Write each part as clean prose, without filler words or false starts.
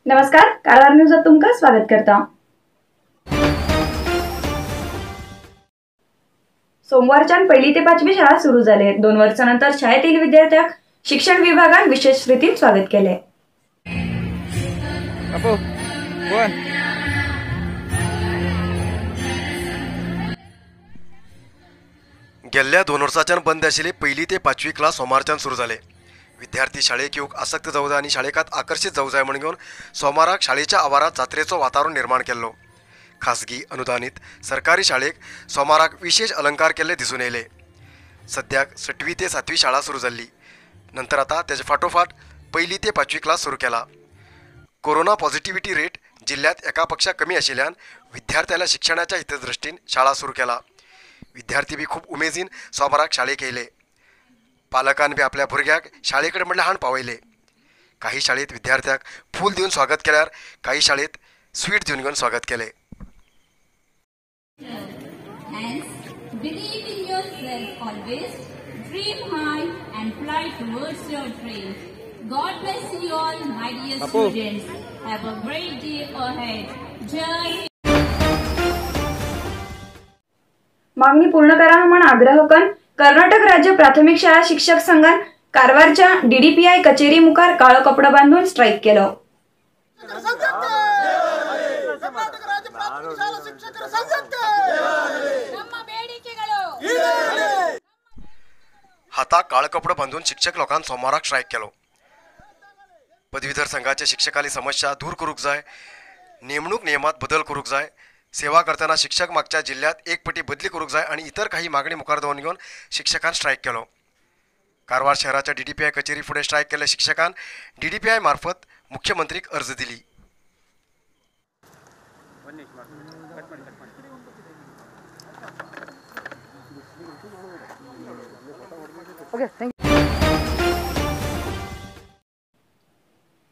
नमस्कार, कारवार न्यूजात तुमका स्वागत करता। सोमवारच्यान पहिली ते पाचवी शाळा सुरू झाले। 2 वर्षानंतर शाळेतील विद्यार्थ्यांक शिक्षण विभागान विशेष रीतीन स्वागत केले। गेल्ल्या 2 वर्षाच्यान बंद आशिल्ली पहिली ते पाचवी क्लास सोमारच्यान सुरू झाले। विद्यार्थी शाळेक येवंक आसक्त जावं जाय आनी शाळेकात आकर्शीत जावं जाय म्हूण घेवन सोमाराक शाळेच्या आवारात जात्रेचो वातावरण निर्माण केल्लो। खासगी अनुदानित सरकारी शाळेक सोमाराक विशेष अलंकार केल्ले दिसून येयले। सद्याक 6वी ते 7वी शाळा सुरू जाल्ली, नंतर आतां तेजे फाटोफाट पहिली ते पाचवी क्लास सुरू केला। कोरोना पॉझिटिव्हिटी रेट जिल्ह्यात एका पक्षा कमी आशिल्ल्यान विद्यार्थ्याला शिक्षणाच्या हितदृष्टीन शाळा सुरू केला। विद्यार्थी बी खूब उमेदीन सोमाराक शाळेक येयले। पालकान बी आपल्या भुरग्याक शाळेकडे म्हणल्यार हाण पावयले। काही शाळेत विद्यार्थ्याक फूल दिवन स्वागत केल्यार काही शाळेत स्वीट दिवन घेवन स्वागत केले। Believe in yourself always, dream high and fly towards your dreams. God bless you all, my dear students. Have a great day ahead. Jai. मागणी पूर्ण करा म्हण आग्रह करून कर्नाटक राज्य प्राथमिक शाळा शिक्षक संघान कारवारच्या डीडीपीआय कचेरी मुखार काळो कपडो बांधून स्ट्राईक केलो। हाताक काळ कपडो बांधून शिक्षक लोकांन सोमाराक स्ट्राईक केलो। पदवीधर संघाचे शिक्षकाली समस्या दूर करूक जाय, नेमणूक नियमात बदल करूक जाय, सेवा करताना शिक्षक मागच्या जिल्ह्यात एक पटी बदली करूक जाय आणि इतर काही मागणी मुखार दवरून घेवन शिक्षकान स्ट्राईक केलो। कारवार शहराच्या डीडीपीआय कचेरी फुडें स्ट्राईक केल्ल्या शिक्षकान डीडीपीआय मार्फत मुख्यमंत्रीक अर्ज दिली।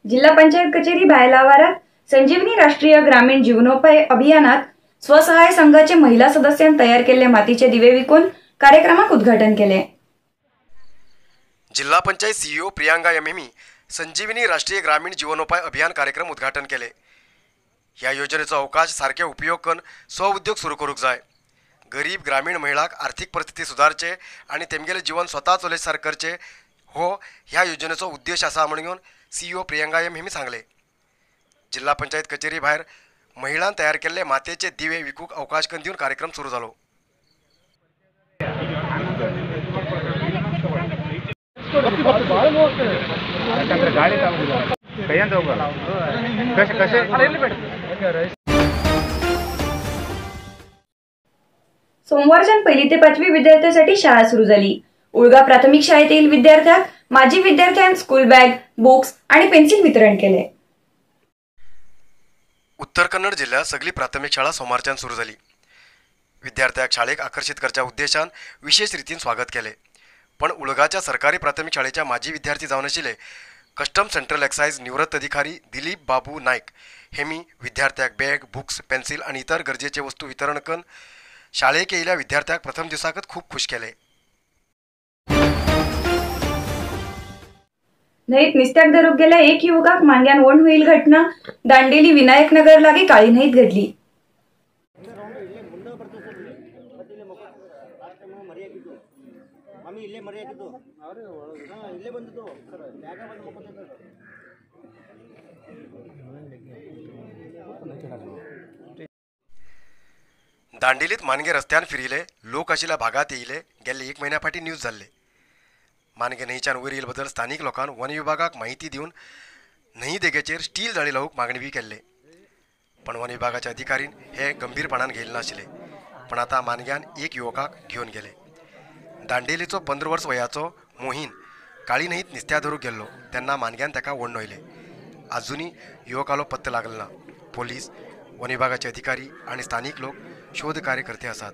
जिल्हा पंचायत कचेरी भायल्या आवारात संजीवनी राष्ट्रीय ग्रामीण जीवनोपाय अभियानात स्वसहाय संघाचे महिला सदस्यांनी तयार केलेले मातीचे दिवे विकून कार्यक्रमाक उद्घाटन केले। जिल्हा पंचायत सीईओ प्रियांका यमेमी संजीवनी राष्ट्रीय ग्रामीण जीवनोपाय अभियान कार्यक्रम उद्घाटन केले। ह्या योजनेचो अवकाश सारखे उपयोग करून स्वउद्योग सुरू करूक जाय। गरीब ग्रामीण महिलांक आर्थिक परिस्थिती सुधारचे आनी तेमगेले जीवन स्वतः चलयत सारकें करचे हो ह्या योजनेचो उद्देश आसा म्हणून सीईओ प्रियंका एम हेमी सांगले। जिल्हा पंचायत कचेरी भायर महिलांनी तयार केल्ले मातयेचे दिवे विकूंक अवकाश करून दिवन कार्यक्रम सुरू जालो। सोमवारच्यान पहिली ते पाचवी विद्यार्थ्यांसाठी शाळा सुरू झाली। उळगा प्राथमिक शाळेतील विद्यार्थ्यांक माजी विद्यार्थ्यांक स्कूल बॅग, बुक्स आणि पेन्सिल वितरण केले। उत्तर कन्नड जिल्ह्यात सगळी प्राथमिक शाळा सोमारच्यान सुरू झाली। विद्यार्थ्यांक शाळेक आकर्षित करच्या उद्देशान विशेष रीतीन स्वागत केले। पण उळगाच्या सरकारी प्राथमिक शाळेच्या माजी विद्यार्थी जावन आशिल्ले कस्टम सेंट्रल एक्सायज निवृत्त अधिकारी दिलीप बाबू नाईक हेमी विद्यार्थ्यांक बॅग, बुक्स, पेन्सिल आणि इतर गरजेचे वस्तू वितरण करून शाळेक येयल्या विद्यार्थ्यांक प्रथम दिवसाकच खूब खुश केले। न्हंयेत नुस्त्याक धरूंक गेल्या एक युवकाक मांग्यान ओंड होईल घटना दांडेली विनायक नगर लागी काळी न्हंयेत घडली। दांडेलीत मानगे रस्त्यान फिरिले लोक आशिल्ल्या भागात येयले गेल्ले 1 म्हयन्या फाटीं न्यूज जाल्ले। मानगे न्हंयच्यान वयर येयले बद्दल स्थानीक लोकांक वन विभागाक माहिती दिवन न्हंय देगेचेर स्टील जाळी लावूंक मागणी बी केल्ले। पण वन विभागाच्या अधिकारीन हे गंभीरपणान घेयले नाशिल्ले। पण आतां मानग्यान एक युवकाक घेवन गेले। दांडेलीचो 15 वर्स वयाचो मोहीन काळी न्हंयत नुस्त्या धरूंक गेल्लो तेन्ना मानग्यान ताका ओडणयले। आजुनूय युवकालो पत्तो लागलो ना। पोलीस, वन विभागाचे अधिकारी आनी स्थानीक लोक शोध कार्यकर्ते आसात।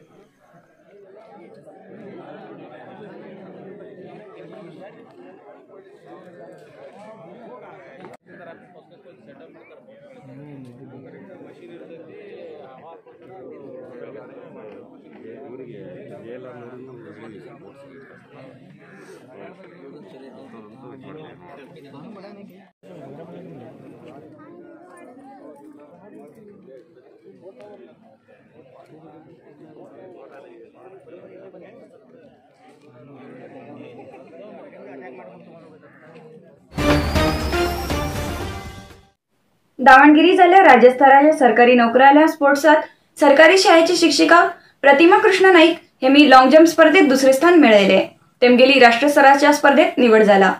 दावणगिरी जाल्ल्या राज्यस्तराच्या सरकारी नोकऱ्याला स्पोर्ट्सात सरकारी शाळेची शिक्षिका प्रतिमा कृष्ण नाईक हेमी लॉंग जंप स्पर्धेत दुसरे स्थान मिळयले. तेमगेली राष्ट्रस्तराच्या स्पर्धेत निवड जाला.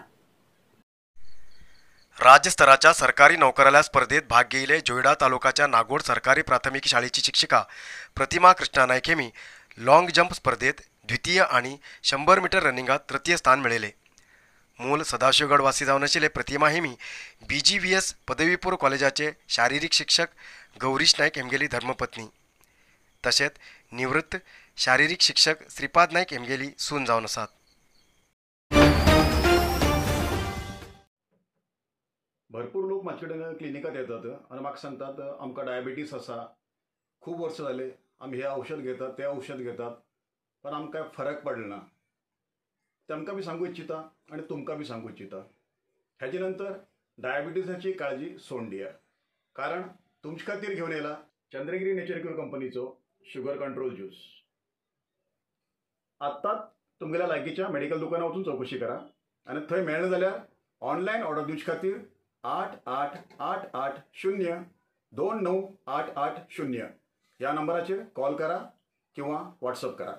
राज्यस्तराच्या सरकारी नोकऱ्याला स्पर्धेत भाग घेतले जोयडा तालुकाच्या नागोड सरकारी प्राथमिक शाळेची शिक्षिका प्रतिमा कृष्णा नाईक हेमी लॉंग जंप स्पर्धेत द्वितीय आणि 100 मीटर रनिंगात तृतीय स्थान मिळयले. मूल सदाशिवगडवासी जावन आशिल्ले प्रतिमा हेमी BGVS पदवीपूर्व कॉलेजाचे शारीरिक शिक्षक गौरीश नाईक हेमगेली धर्मपत्नी, तशेंच निवृत्त शारीरिक शिक्षक श्रीपाद नाईक हेमगेली सून जावन आसात. भरपूर लोक म्हाजे कडेन क्लिनिकात येतात आनी म्हाका सांगतात आमकां डायबिटीस आसा, खूब वर्सां जाले आमी हें औषध घेतात तें औषध घेतात, पण आमकां फरक पडलो ना. तांकां बी सांगू इच्छिता आनी तुमकां बी सांगू इच्छिता, हेजे नंतर डायबिटीसाची काळजी सोडून दिया, कारण तुमचे खातीर घेवन येयला चंद्रगिरी नेचर क्युअर कंपनीचो शुगर कंट्रोल ज्यूस. आत्ताच तुमगेल्या लागींच्या मेडिकल दुकानार वचून चवकशी करा आनी थंय मेळना जाल्यार ऑनलायन ऑर्डर दिवचे खातीर 8 8 8 8 0 2 9 8 8 0 ह्या नंबराचेर कॉल करा किंवा व्हॉट्सअप करा.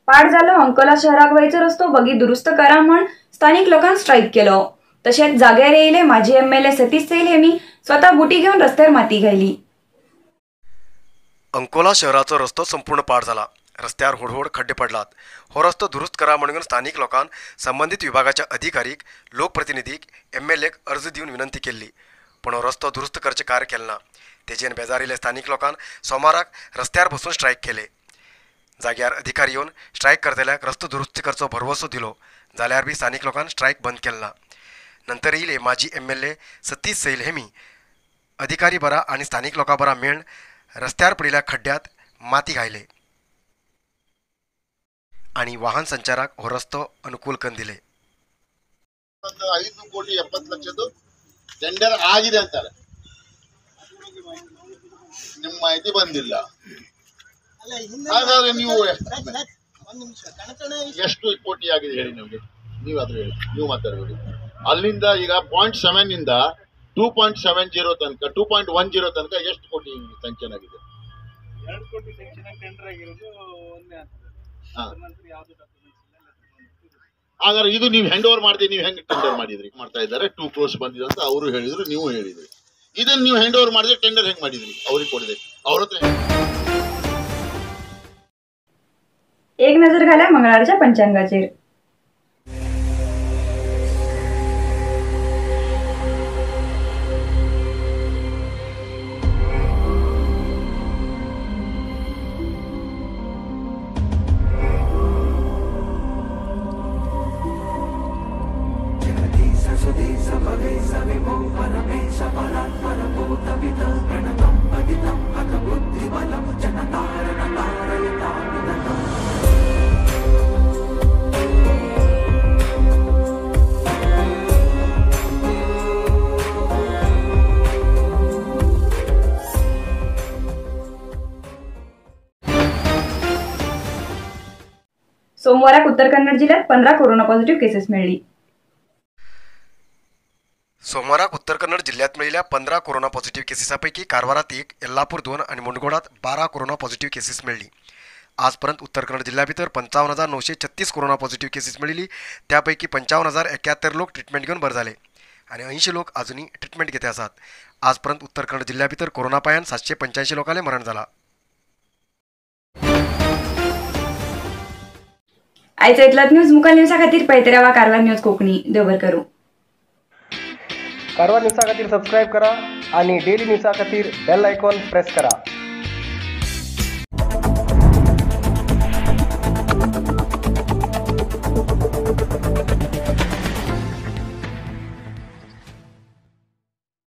पाड जालो अंकोला शहराक वयचो रस्तो बगी दुरुस्त करा म्हण स्थानिक लोकांक स्ट्रायक केलो. तशेंच जाग्यार येयले माजी MLA Satish Sail हेमी स्वतः बुटी घेवन रस्त्यार माती घायली. अंकोला शहराचो रस्तो संपूर्ण पाड जाला. रस्त्यार होडहोड खड्डे पडलात. हो रस्तो दुरुस्त करा म्हणून स्थानिक लोकांक संबंधित विभागाच्या अधिकारीक, लोकप्रतिनिधीक, MLAक अर्ज दिवन विनंती केल्ली, पण हो रस्तो दुरुस्त करचें कार्य केलें ना. तेजेन बेजारिल्ले स्थानिक लोकांक सोमाराक रस्त्यार बसून स्ट्रायक केले. जाग्यार अधिकारी येवन स्ट्रायक करतल्याक रस्तो दुरुस्ती करचो भरवसो दिलो जाल्यार बी स्थानिक लोकांक स्ट्रायक बंद केलें ना. नंतर येयले माजी MLA Satish Sail Hemi अधिकारी बरा आनी स्थानिक लोकां बरा मेळून रस्त्यार पडिल्ल्या खड्ड्यांत माती घायले आनी वाहन संचाराक हो रस्तो अनुकूल करून दिले. 5 ಕೋಟಿ 70 ಲಕ್ಷದ್ದು ಟೆಂಡರ್ ಆಗಿದೆ ಅಂತಾರೆ, ನಿಮ್ಮ ಮಾಹಿತಿ ಬಂದಿಲ್ಲ. ಹಾಗಾದ್ರೆ ನೀವು ಎಷ್ಟು ಕೋಟಿ ಆಗಿದೆ ಹೇಳಿ ನಮಗೆ, ನೀವಾದ್ರೂ ಹೇಳಿ, ನೀವು ಮಾತಾಡಬೇಡಿ. ಅಲ್ಲಿಂದ ಈಗ 0.7 ಇಂದ 2.70 ತನಕ, 2.10 ತನಕ ಎಷ್ಟು ಕೋಟಿ ಸ್ಯಾಂಕ್ಷನ್ ಆಗಿದೆ? 2 ಕೋಟಿ ಸ್ಯಾಂಕ್ಷನ್ ಟೆಂಡರ್ ಆಗಿರೋದು ಒಂದೇ ಅಂತ. ಹಾಗಾದ್ರೆ ಇದು ನೀವು ಹ್ಯಾಂಡ್ ಓವರ್ ಮಾಡ್ತೀವಿ, ನೀವು ಹೆಂಗೆ ಟೆಂಡರ್ ಮಾಡಿದ್ರಿ? ಮಾಡ್ತಾ ಇದ್ದಾರೆ, 2 ಕ್ರೋರ್ಸ್ ಬಂದಿದೆ ಅಂತ ಅವರು ಹೇಳಿದ್ರು, ನೀವು ಹೇಳಿದ್ರಿ. ಇದನ್ನ ನೀವು ಹ್ಯಾಂಡ್ ಓವರ್ ಮಾಡಿದ್ರೆ ಟೆಂಡರ್ ಹೆಂಗ್ ಮಾಡಿದ್ರಿ? ಅವ್ರಿಗೆ ಕೊಡಿದೆ ಅವ್ರ ಹತ್ರ. एक नजर घाल्या मंगळारच्या पंचांगाचेर. सोमवाराक उत्तर कन्नड जिल्ह्यात 15 कोरोना पॉझिटिव्ह केसेस मेळ्ळी. सोमवाराक उत्तर कन्नड जिल्ह्यात मेळिल्ल्या 15 कोरोना पॉझिटिव्ह केसीसापैकी कारवारात 1, येल्लापूर 2 आणि मुंडगोडात 12 कोरोना पॉझिटिव्ह केसीस मेळ्ळी. आजपर्यंत उत्तर कन्नड जिल्ह्या भितर 55,936 कोरोना पॉझिटिव्ह केसीस मेळिल्ली. त्यापैकी 55,071 लोक ट्रिटमेंट घेवन बरे जाले आणि 80 लोक अजूनही ट्रिटमेंट घेते आसात. आजपर्यंत उत्तर कन्नड जिल्ह्या भितर कोरोना पायान 785 लोकांले मरण जाला. आयचो इतलोच न्यूज. मुखार न्यूजा खातीर पळयत रावा कारवार न्यूज कोंकणी. देव बरें करूं. कारवार न्यूजा खातीर सबस्क्रायब करा आणि डेली न्यूजा खातीर बेल आयकॉन प्रेस करा.